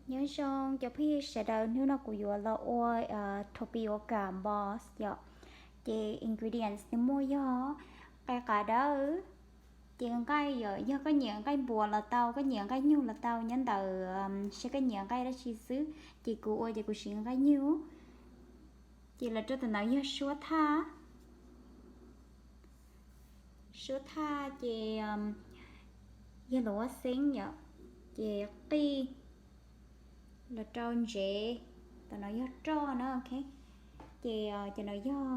Nyob zoo cov phooj ywg sawv daws, hnub no kuv yuav los ua tapioca balls yom. Ces ingredients nws muaj yog qe qav dawb, ces nqaij yom, yog koj nyiam nqaij npua los tau, koj nyiam nqaij nyuj los tau, nyob ntawm seb koj nyiam nqaij dab tsi xwb. Ces kuv ua ces kuv siv nqaij nyuj. Ces lawv rau tam no yog suab thaj, suab thaj ces yog lawv ua xeeb yom, ces qij los rau ntsev, tam no yog roj na, ok. Ces cov no yog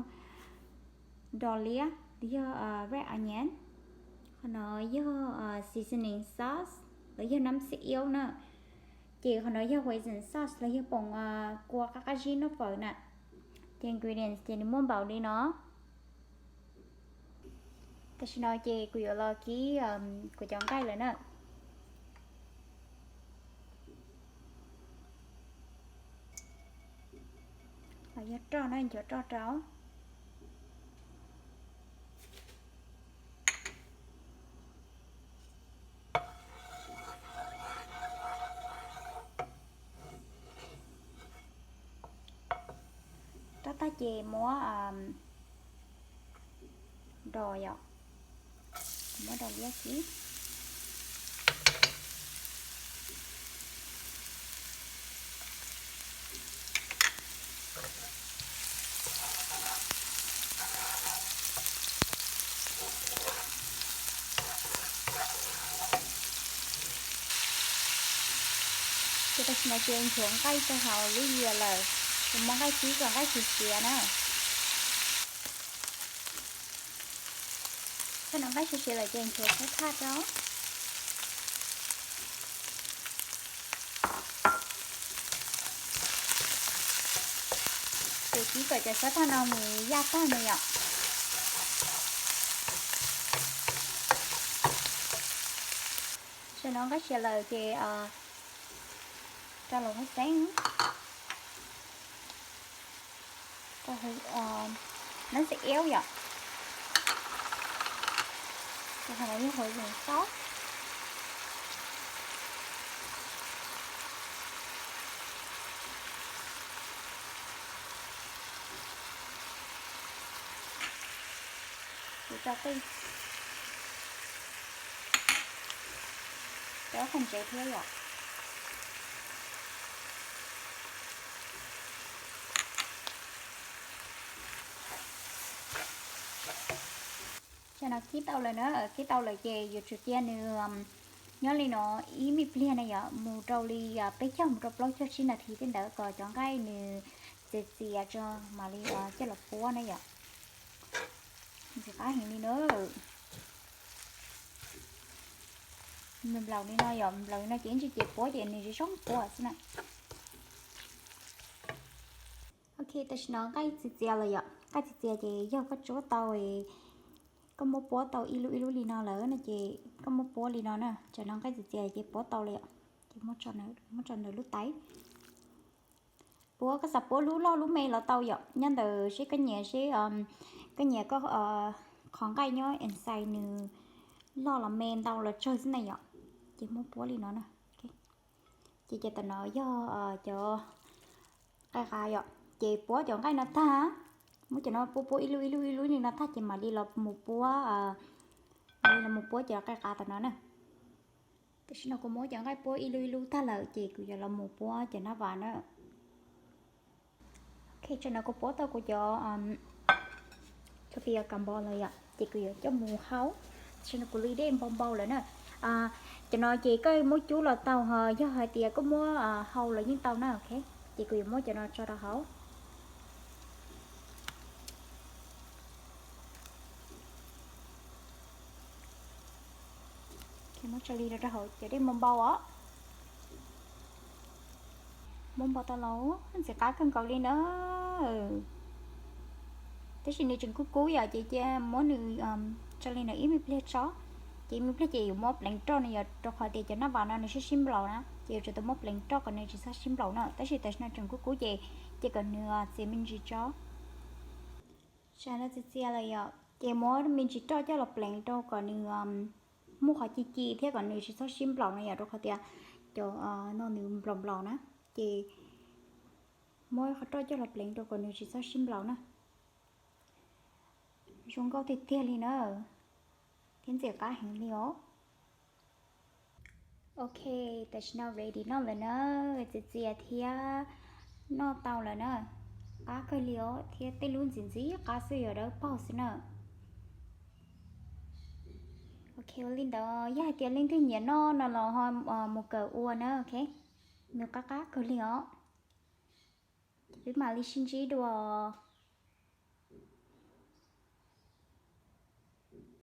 dos liab, yog red onion, qhov no yog seasoning sauce los yog nab xib iab na, ces qhov no yog hoisin sauce los yog poom kua qab qab zib noj fawm na. Ces ingredients ces nws muaj npaum li no. Tam sim no ces kuv yuav los kib kuv cov nqaij lawm na. Los yog roj na, nchuav roj rau. Rau tag ces muab dos yom, muab dos liab kib. Ces tam sim no ces nchuav nqaij rau hauv lub yias lawm, ces muab nqaij kib kom nqaij siav siav na. Thaum no nqaij siav siav lawm ces nchuav xab thaj rau. Ces kib kom cov xab thaj no mus yaj tag na yom. Tam no nqaij siav lawm ces rau lawm huab xeeb, nab xib iab yom, ces qhov no yog hoisin sauce. Ces rau qij, rau qhov ntsev thiab yom. Tam no kib tau lawm na, kib tau lawm ces yuav tsum cia nws nyob li no ib me pliag na yom, mus rau li peb caug mus rau plaub caug tsib nas this tej ntawd kom cov nqaij nws txias txias tso mam li coj los puab na yom. Ntxim qab heev li na. Nws nplaum li no yom, nplaum li no ces ib ntsis ces puab ces nws zoo zoo puab xwb na. Ok, tam sim no nqaij txias txias lawm yom, nqaij txias txias ces yog koj tsuab tau, koj muab puab tau ib lub ib lub li no lawm no ces koj muab puab li no na, tam no nqaij txias txias ces puab tau lawm yom, ces muab tso ntawm lub tais. Puab koj xav puab lub loj lub me los tau yom, nyob ntawm seb koj nyiam seb koj nyiam koj qhov nqaij nyob inside nws loj los me ntau los tsawg xwb na yom, ces muab puab li no na. Ces, ces tam no yog cov qe qav yom, ces puab cov nqaij no tag, muab cov no puab puab ib lub ib lub ib lub li no tag ces mam li los mus puab, mam li los mus puab cov qe qav tam no na. Tam sim no kuv muab cov nqaij puab ib lub ib lub tag lawm ces kuv yuav los mus puab cov nab vas na. Ok, tam no kuv puab tau kuv cov, cov pia kas npo lawm yom, ces kuv yuav coj mus hau. Tam sim no kuv li dej npau npau lawm na. Cov no ces koj muab cub los tau, ho yog hais tias koj muab hau los yeej tau na, ok. Ces kuv yuav muab cov no tso rau hauv. Muab tso li no rau hauv cov dej npau npau os. Npau npau tau los ntxim qab kawg nkaus li na. Tab sis nws tseem kub kub yom, ces cia muab nws tso li no ib me pliag tso. Ces ib me pliag ces yuav muab pleev roj no yom, rau qhov tias cov nab vas no nws sib sib nplaum na, ces yuav tsum tau muab pleev roj kom nws tsis txhob sib nplaum na. Tab sis tam sim no tseem kub kub ces cia kom nws txias me ntsis tso. Tam no txias txias lawm yom, ces muab me ntsis roj coj los pleev rau kom nws muaj qhov ci ci thiab kom nws tsis txhob sib nplaum no yom, rau qhov tias Cov no nws nplaum nplaum na, ces muab qhov roj coj los pleev rau kom nws tsis txhob sib nplaum na. Zoo nkauj tiag tiag li na, thiab ntxim qab heev li os. Ok, tam sim no ready noj lawm na, txias txias thiab noj tau lawm na. Qab kawg li os, thiab tej lub ntxim ntxim qab xwb, yuav dawb paug xwb na. Ok, ua li ntawd yog hais tias leej twg nyiam noj no los ho mus kawm ua na, ok. Nws qab qab kawg li os. Ces peb mam li sib ntsib dua.